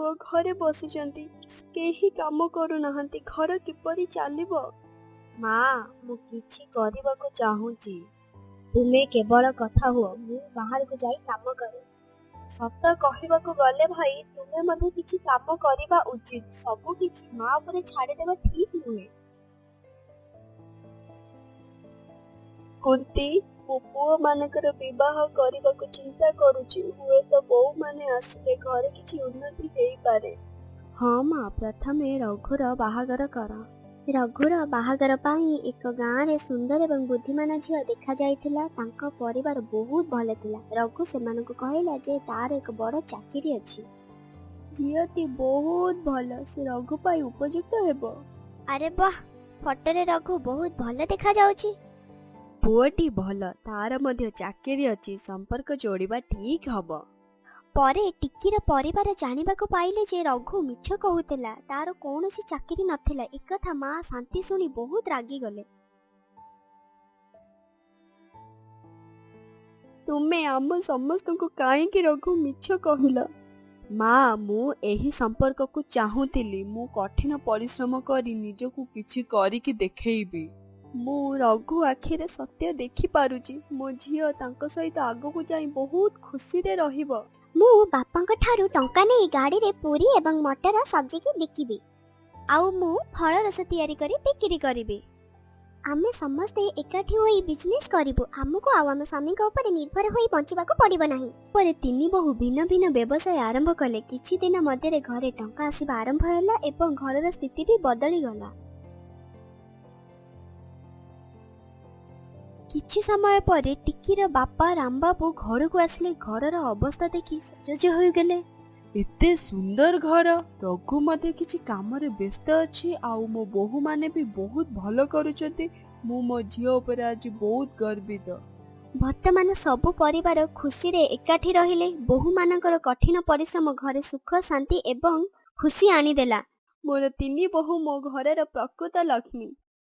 ପୁଅ ଘରେ ବସିଛନ୍ତି। କେହି କାମ କରୁନାହାନ୍ତି, ଘର କିପରି ଚାଲିବ? ମା, ମୁଁ କିଛି କରିବାକୁ ଚାହୁଁଛି। ତୁମେ କେବଳ କଥା ହୁଅ, ମୁଁ ବାହାରକୁ ଯାଇ କାମ କରେ। ସତ କହିବାକୁ ଗଲେ ଭାଇ, ତୁମେ ମଧ୍ୟ କିଛି କାମ କରିବା ଉଚିତ। ସବୁ କିଛି ମା ଉପରେ ଛାଡ଼ିଦେବା ଠିକ୍ ନୁହେଁ। କୁନ୍ତି, ମୁଁ ପୁଅମାନଙ୍କର ବିବାହ କରିବାକୁ ଚିନ୍ତା କରୁଛି। ହୁଏତ ବୋହୂମାନେ ଆସିଲେ ଘରେ କିଛି ଉନ୍ନତି ହେଇପାରେ। ହଁ ମା, ପ୍ରଥମେ ରଘୁର ବାହାଘର କର। ରଘୁର ବାହାଘର ପାଇଁ ଏକ ଗାଁରେ ସୁନ୍ଦର ଏବଂ ବୁଦ୍ଧିମାନ ଝିଅ ଦେଖାଯାଇଥିଲା। ତାଙ୍କ ପରିବାର ବହୁତ ଭଲ ଥିଲା। ରଘୁ ସେମାନଙ୍କୁ କହିଲା ଯେ ତାର ଏକ ବଡ଼ ଚାକିରି ଅଛି। ଝିଅଟି ବହୁତ ଭଲ, ସେ ରଘୁ ପାଇଁ ଉପଯୁକ୍ତ ହେବ। ଆରେ ବାଃ, ଫଟୋରେ ରଘୁ ବହୁତ ଭଲ ଦେଖାଯାଉଛି। ପୁଅଟି ଭଲ, ତାର ମଧ୍ୟ ଚାକିରି ଅଛି, ସମ୍ପର୍କ ଯୋଡ଼ିବା ଠିକ୍ ହବ। ପରେ ଟିକିର ପରିବାର ଜାଣିବାକୁ ପାଇଲେ ଯେ ରଘୁ ମିଛ କହୁଥିଲା, ତାର କୌଣସି ଚାକିରି ନଥିଲା। ଏକଥା ମା ଶାନ୍ତି ଶୁଣି ବହୁତ ରାଗିଗଲେ। ତୁମେ ଆମ ସମସ୍ତଙ୍କୁ କାହିଁକି ରଘୁ ମିଛ କହିଲ? ମା, ମୁଁ ଏହି ସମ୍ପର୍କକୁ ଚାହୁଁଥିଲି। ମୁଁ କଠିନ ପରିଶ୍ରମ କରି ନିଜକୁ କିଛି କରିକି ଦେଖେଇବି। ମୁଁ ରଘୁ ଆଖିରେ ସତ୍ୟ ଦେଖିପାରୁଛି। ମୋ ଝିଅ ତାଙ୍କ ସହିତ ଆଗକୁ ଯାଇ ବହୁତ ଖୁସିରେ ରହିବ। ମୁଁ ବାପାଙ୍କ ଠାରୁ ଟଙ୍କା ନେଇ ଗାଡ଼ିରେ ପୁରୀ ଏବଂ ମଟର ସବଜିକି ବିକିବି, ଆଉ ମୁଁ ଫଳ ରସ ତିଆରି କରି ବିକ୍ରି କରିବି। ଆମେ ସମସ୍ତେ ଏକାଠି ହୋଇ ବିଜନେସ୍ କରିବୁ। ଆମକୁ ଆଉ ଆମ ସ୍ୱାମୀଙ୍କ ଉପରେ ନିର୍ଭର ହୋଇ ବଞ୍ଚିବାକୁ ପଡ଼ିବ ନାହିଁ। ପରେ ତିନି ବୋହୂ ଭିନ୍ନ ଭିନ୍ନ ବ୍ୟବସାୟ ଆରମ୍ଭ କଲେ। କିଛି ଦିନ ମଧ୍ୟରେ ଘରେ ଟଙ୍କା ଆସିବା ଆରମ୍ଭ ହେଲା ଏବଂ ଘରର ସ୍ଥିତି ବି ବଦଳିଗଲା। କିଛି ସମୟ ପରେ ଟିକିର ବାପା ରାମବାବୁ ଘରକୁ ଆସିଲେ। ଘରର ଅବସ୍ଥା ଦେଖି ଆଶ୍ଚର୍ଯ୍ୟ ହୋଇଗଲେ। ଏତେ ସୁନ୍ଦର ଘର! ରଘୁ ମଧ୍ୟ କିଛି କାମରେ ବ୍ୟସ୍ତ ଅଛି, ଆଉ ମୋ ବୋହୂମାନେ ବି ବହୁତ ଭଲ କରୁଛନ୍ତି। ମୁଁ ମୋ ଝିଅ ଉପରେ ଆଜି ବହୁତ ଗର୍ବିତ। ବର୍ତ୍ତମାନ ସବୁ ପରିବାର ଖୁସିରେ ଏକାଠି ରହିଲେ। ବୋହୂମାନଙ୍କର କଠିନ ପରିଶ୍ରମ ଘରେ ସୁଖ, ଶାନ୍ତି ଏବଂ ଖୁସି ଆଣିଦେଲା। ମୋର ତିନି ବୋହୂ ମୋ ଘରର ପ୍ରକୃତ ଲକ୍ଷ୍ମୀ।